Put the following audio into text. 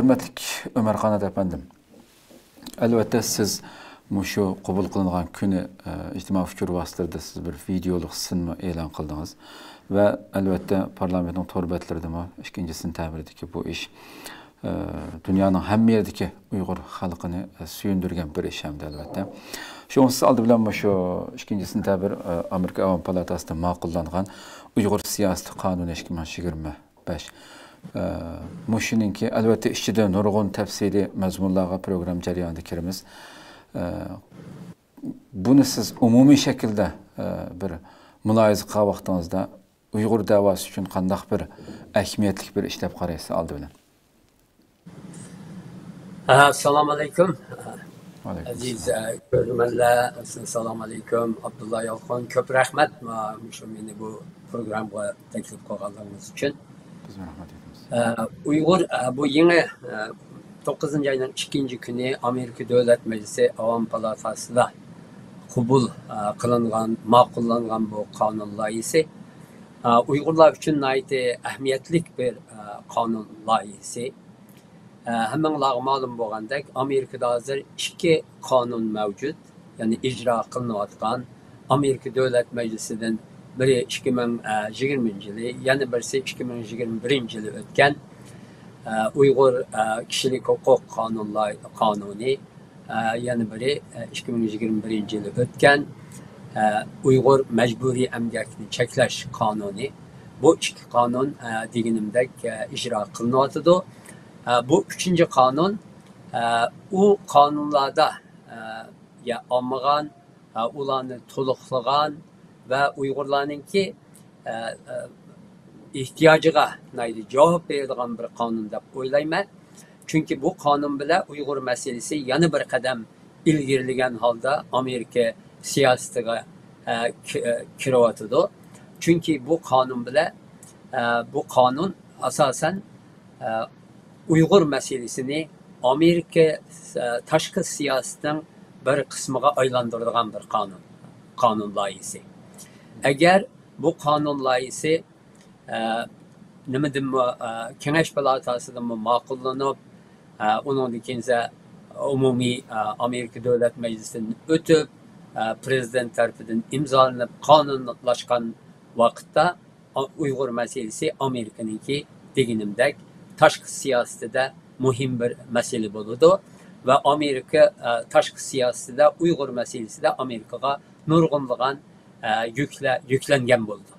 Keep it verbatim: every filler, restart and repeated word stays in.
ھۆرمەتلىك ئۆمەر قانات ئەپەندىم، ئەلۋەتتە، سىز مۇشۇ قوبۇل قىلىنغان كۈنى، ئە، ئىجتىمائىي ئۇچۇر ۋاسىتىلىرىدە سىز بىر ۋىدېئولۇق سىنما ئېلان قىلدىڭىز ۋە، ئەلۋەتتە، پارلامېنتنىڭ تور بەتلىرىدىمۇ ئىككىنچى سېنتەبىردىكى بۇ ئىش، ئە، دۇنيانىڭ ھەممە يېرىدىكى ئۇيغۇر خەلقىنى، ئە، سۆيۈندۈرگەن بىر ئىش ھەمدە، ئەلۋەتتە. شۇڭا سىز ئالدى بىلەن مۇشۇ ئىككىنچى سېنتەبىر، ئە، ئامېرىكا ئاۋام پالاتاسىدا ماقۇللانغان ئۇيغۇر سىياسىتى قانۇنى ئىككى مىڭ يىگىرمە بەش. ئە، مۇشۇنىڭكى، ئەلۋەتتە، ئىچىدە نۇرغۇن تەپسىلىي مەزمۇنلارغا پروگرامما جەريانىدا كىرىمىز. ئە، بۇنى سىز ئومۇمىي شەكىلدە، ئە، بىر مۇلاھىزە قىلغان ۋاقتىڭىزدا ئۇيغۇر دەۋاسى ئۈچۈن قانداق بىر ئەھمىيەتلىك بىر ئىش دەپ قارايسىز ئالدى بىلەن؟ ئەسسالامۇئەلەيكۇم. ئەزىز، ئە، كۆرۈرمەنلەر، ئەسسالامۇئەلەيكۇم. ئابدۇللا يالقۇن، كۆپ رەھمەت، ما-، مۇشۇ مېنى بۇ پروگراممىغا تەكلىپ قىلغانلىقىڭىز ئۈچۈن. بىزمۇ رەھمەت ئېيتىمىز. ئە، ئۇيغۇر، ئە، بۇ يېڭى، ئە، توققۇزىنچى ئاينىڭ ئىككىنچى كۈنى ئامېرىكا دۆلەت مەجلىسى ئاۋام پالاتاسىدا قوبۇل، ئە، قىلىنغان، ماقۇللانغان بۇ قانۇن لايىھىسى، ئە، ئۇيغۇرلار ئۈچۈن ناھايىتى ئەھمىيەتلىك بىر، ئە، قانۇن لايىھىسى. ئە، ھەممىڭلارغا مەلۇم بولغاندەك، ئامېرىكىدا ھازىر ئىككى قانۇن مەۋجۇت، يەنى ئىجرا قىلىنىۋاتقان. ئامېرىكا دۆلەت مەجلىسىدىن بىرى ئىككى مىڭ يىگىرمىنچى يىلى، يەنە بىرسى ئىككى مىڭ يىگىرمە بىرىنچى يىلى ئۆتكەن، ئە، ئۇيغۇر، ئە، كىشىلىك ھوقۇق قانۇنلار-، قانۇنى، ئە، يەنە بىرى، ئە، ئىككى مىڭ يىگىرمە بىرىنچى يىلى ئۆتكەن، ئە، ئۇيغۇر مەجبۇرىي ئەمگەكنى چەكلەش قانۇنى. بۇ ئىككى قانۇن، ئە، دېگىنىمدەك، ئە، ئىجرا قىلىنىۋاتىدۇ. ئە، بۇ ئۈچىنچى قانۇن، ئە، ئۇ قانۇنلاردا، ئە، يا ئالمىغان، ئە، ئۇلارنى تولۇقلىغان ۋە ئۇيغۇرلارنىڭكى، ئە، ئە، ئېھتىياجىغا ناھايىتى جاۋاب بېرىدىغان بىر قانۇن دەپ ئويلايمەن. چۈنكى بۇ قانۇن بىلەن ئۇيغۇر مەسىلىسى يەنە بىر قەدەم ئىلگىرىلىگەن ھالدا ئامېرىكا سىياسىتىگە، ئە، كى-، ئە، كىرىۋاتىدۇ. چۈنكى بۇ قانۇن بىلەن، ئە، بۇ قانۇن ئاساسەن، ئە، ئۇيغۇر مەسىلىسىنى ئامېرىكا، ئە، تاشقى سىياسىتىنىڭ بىر قىسمىغا ئايلاندۇرىدىغان بىر قانۇن، قانۇن لايىھىسى. ئەگەر بۇ قانۇن لايىھىسى، ئە، نېمىدىنمۇ، ئە، كېڭەش پالاتاسىدىنمۇ ماقۇللىنىپ، ئە، ئۇنىڭدىن كېيىن ئومۇمىي، ئە، ئامېرىكا دۆلەت مەجلىسىدىن ئۆتۈپ، ئە، پرېزىدېنت تەرىپىدىن ئىمزالىنىپ قانۇنلاشقان ۋاقىتتا، ئۇيغۇر مەسىلىسى ئامېرىكىنىڭكى دېگىنىمدەك تاشقى سىياسىتىدە مۇھىم بىر مەسىلە بولىدۇ ۋە ئامېرىكا، ئە، تاشقى سىياسىتىدە ئۇيغۇر مەسىلىسىدە ئامېرىكىغا نۇرغۇنلىغان، ئە، يۈكلە-، يۈكلەنگەن بولىدۇ.